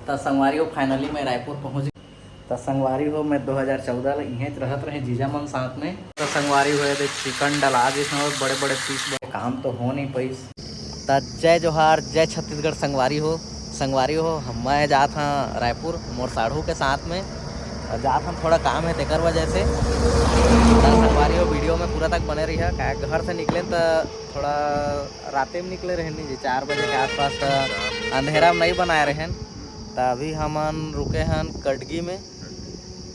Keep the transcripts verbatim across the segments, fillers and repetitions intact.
त संगवारी हो, finally मैं रायपुर पहुँच गया। त संगवारी हो, मैं दो हज़ार चौदह ले इहेंच रहत रहे जीजा मन साथ में। त संगवारी हो, ये दे chicken डला दिस हवय बड़े-बड़े piece, काम तो हो नहीं पाइस। त जय जोहार, जय छत्तीसगढ़ संगवारी हो। संगवारी हो, हम मैं जात हन रायपुर मोर साढ़ू के साथ में, अउ जात हन, थोड़ा काम हे तेकर वजह से। त संगवारी हो, video में पूरा तक बने रहिहा, काहे घर से निकले त थोड़ा राते में निकले रहेन जी, चार बजे के आसपास, त अंधेरा में नहीं बनाए रहेन। त अभी हमन रुके हन कटगी में,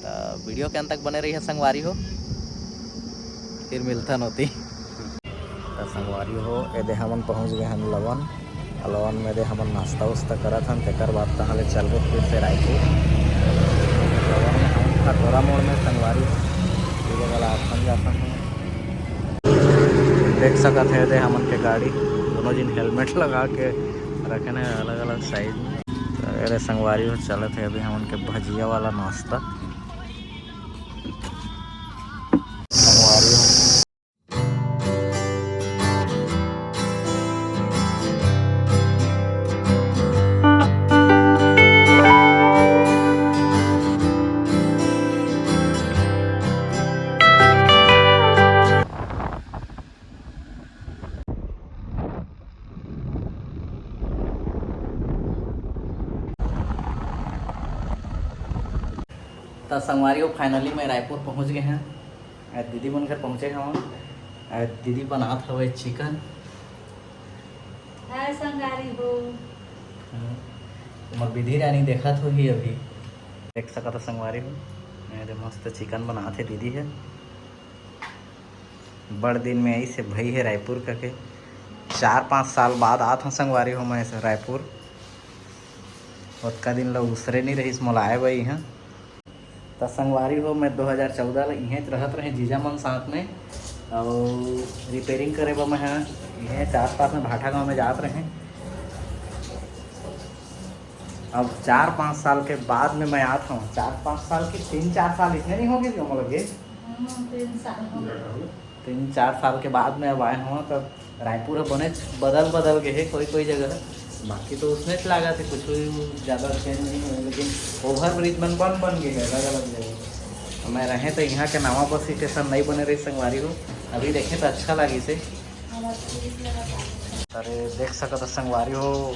त video के अंत तक बने रहिहा संगवारी हो, फिर मिलथन ओती। त संगवारी हो, एदे हमन पहुँच गए हन लवन। लवन में एदे हमन नाश्ता उस्ता करत हन, तेकर बाद तहाँ ले चलबो फिर से रायपुर। लवन में हम खटोरा मोड़ में संगवारी हो, ये जगह ला आथन जाथन हम। देख सकत हे एदे हमन के गाड़ी, दोनों झिन helmet लगा के रखे हे अलग-अलग side में। त एदे संगवारी हो चलत हे अभी हमन के भजिया वाला नाश्ता। संगवारी हो। त संगवारी हो, finally मैं रायपुर पहुँच गए हन। अ, दीदी मन घर पहुँचे हवन। अ, दीदी बनात हवय chicken। हाय संगवारी हो। हाँ, तुम्हार विधि रानी देखत होही अभी। देख सकत हो संगवारी हो, एदे मस्त chicken बनात हे दीदी हे। बड़ दिन में आइस हे भई हे रायपुर कके। चार पाँच साल बाद आत हँव संगवारी हो मैं रायपुर। ओतका दिन ल उसरे नहीं रहिस मोला आए बर इहाँ। त संगवारी हो, मैं दो हज़ार चौदह ले इहेंच रहत रहें जीजा मन साथ में, अउ repairing करे बर मैं ह इहेंच आसपास में भाठा गाँव में जात रहें। अब चार पाँच साल के बाद में मैं आत हँव, चार पाँच साल के, तीन चार साल इतने नहीं होगे जो मोला गे। हम्म, तीन साल हो गए। तीन चार साल के बाद में अब आए हँव, त रायपुर ह बनेच बदल बदल गे हे कोई कोई जगह, बाकी तो उसनेच लागत हे, कुछ भी ज़्यादा change नहीं होए, लेकिन over bridge मन बन बन गे हे अलग अलग जगह। मैं रहें त इहाँ के नवा bus station नहीं बने रहिस संगवारी हो, अभी देखें त अच्छा लागिस हे। अरे देख सकत हो संगवारी हो,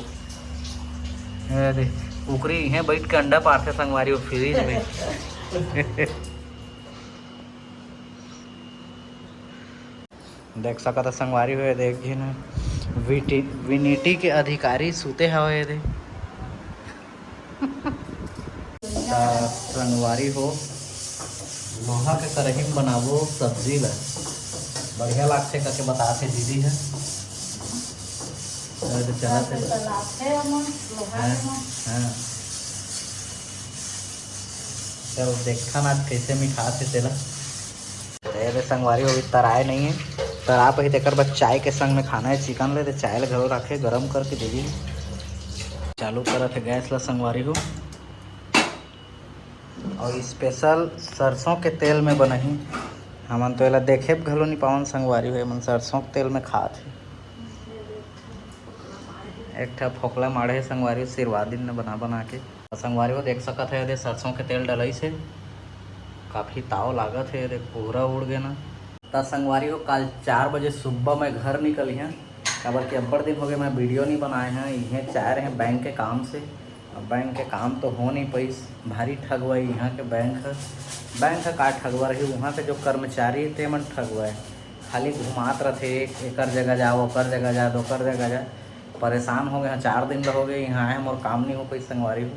ये दे, कुकरी इहें बैठ के अंडा पारथे संगवारी हो, fridge में। देख सकत हो संगवारी हो, ये दे एक झिन विटी-, विनिटी के अधिकारी सुते हवय ये दे। त संगवारी हो, लोहा के कड़ाही में बनाबो सब्जी ला, बढ़िया लागथे कके बताथे दीदी ह। अरे तो चला थे। चलाथे ओमा, लोहा हाँ, के ओमा। हाँ। चल देखथन आज कैसे मिठाथे तेला। अरे रे संगवारी हो, अभी तराए नहीं है, तरा पही तेकर बाद चाय के संग में खाना है chicken ले, तो चाय ले घलो रखे गरम करके दे दी। चालू करत है गैस ला संगवारी हो। और special सरसों के तेल में बनही। हमन तो एला देखे घलो नहीं पावन संगवारी हो, एमन सरसों के तेल में खात हे। एक ठा फोकला माढ़े संगवारी हो, सिरवा दिन ने बना बना के। संगवारी हो देख सकत हे, एदे सरसों के तेल डलइस हे, काफी ताव लागत हे, एदे पूरा उड़ गे ना। त संगवारी हो, काल चार बजे सुबह मैं घर निकलिहें, काबर कि अब्बड़ दिन हो गए मैं video नहीं बनाए हैं। इहें चाय रहे बैंक के काम से, अब बैंक के काम तो हो नहीं पाइस, भारी ठगवाई यहाँ के बैंक ह। बैंक ह का ठगवा रही, वहाँ के जो कर्मचारी हे, ते मन ठगवाए, खाली घुमात रथे, एकर जगह जा, ओकर जगह जा, ओकर जगह जा। परेशान हो गए हैं, चार दिन ल हो गए यहाँ आए, मोर काम नहीं हो पाइस संगवारी हो।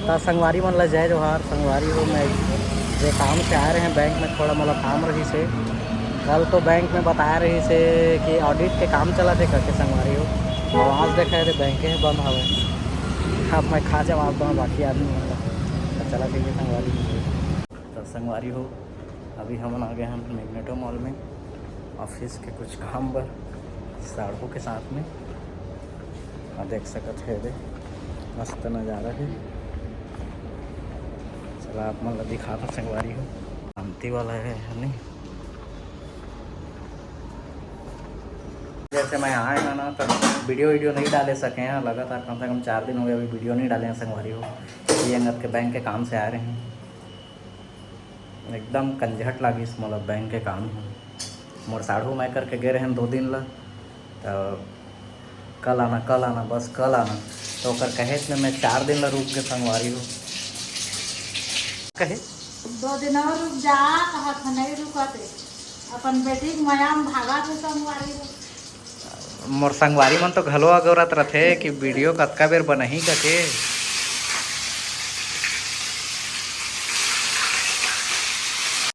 त संगवारी मन ल जय जोहार। संगवारी हो, मैं जे काम से आए रहे बैंक में, थोड़ा मोला काम रहिस हे। कल तो बैंक में बताए रहिस हे कि audit के काम चलत हे करके संगवारी हो, अउ आज देखा हे ते बैंक हे बंद हवे। अब मैं का जवाब दूँ बाकी आदमी मन ला। त चला ठीक हे संगवारी हो। त संगवारी हो, अभी हमन आ गए हैं Magneto mall में office के कुछ काम बर साढ़ू के साथ में। अउ देख सकत हे एदे मस्त नज़ारा हे। चला आप मन ला दिखात हँव संगवारी हो, शांति वाला हे, हे नहीं? जय मैं आए हँव ना, तो वीडियो वीडियो नहीं डाले सके हँव लगातार, कम से कम चार दिन हो गए, अभी वीडियो नहीं डाले हँव संगवारी हो। ये अंगद के बैंक के काम से आए रहे हँव, एकदम कंझट लागिस मोला बैंक के काम ह। मोर साढ़ू माय करके गे रहेन दो दिन ला, तो कल आना, कल आना, बस कल आना। तो ओकर कहेच में मैं चार दिन ला रुक के संगवारी हो। कहे दो दिन और रुक जा, कहा था नहीं रुका थे। अपन बेटी के मया में भागा थे संगवारी हो। मोर संगवारी मन तो घलो अगोरत रथे कि वीडियो कतका बेर बनही कके।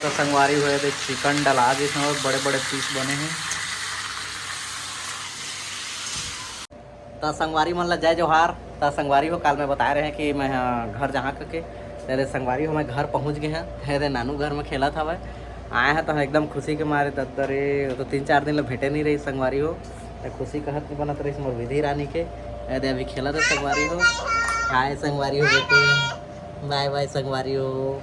तो संगवारी हो, ये देख, चिकन डला दिस हे, बड़े बड़े पीस बने हैं। तो संगवारी मन ला जय जोहार। तो संगवारी हो, काल मैं बताए रहे कि मैं ह घर जाहाँ कके, तेरे संगवारी हो, मैं घर पहुँच गए हैं। तेरे नानू घर में खेलत हवय, आए हैं तो एकदम खुशी के मारे दद्दा रे, वो तो तीन चार दिन ले भेंटे नहीं रही संगवारी हो। तो खुशी कहत नहीं बनत रही मोर विधि रानी के। ए दे अभी खेलत है संगवारी हो। हाय संगवारी हो बेटी, बाय बाय संगवारी हो।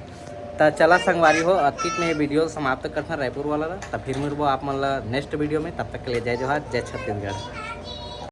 तो चला संगवारी हो, अतकिच में ये वीडियो समाप्त करथन रायपुर वाला ला। तो फिर मिलबो आप मन ला नेक्स्ट वीडियो में, तब तक के लिए जय जोहार, जय छत्तीसगढ़।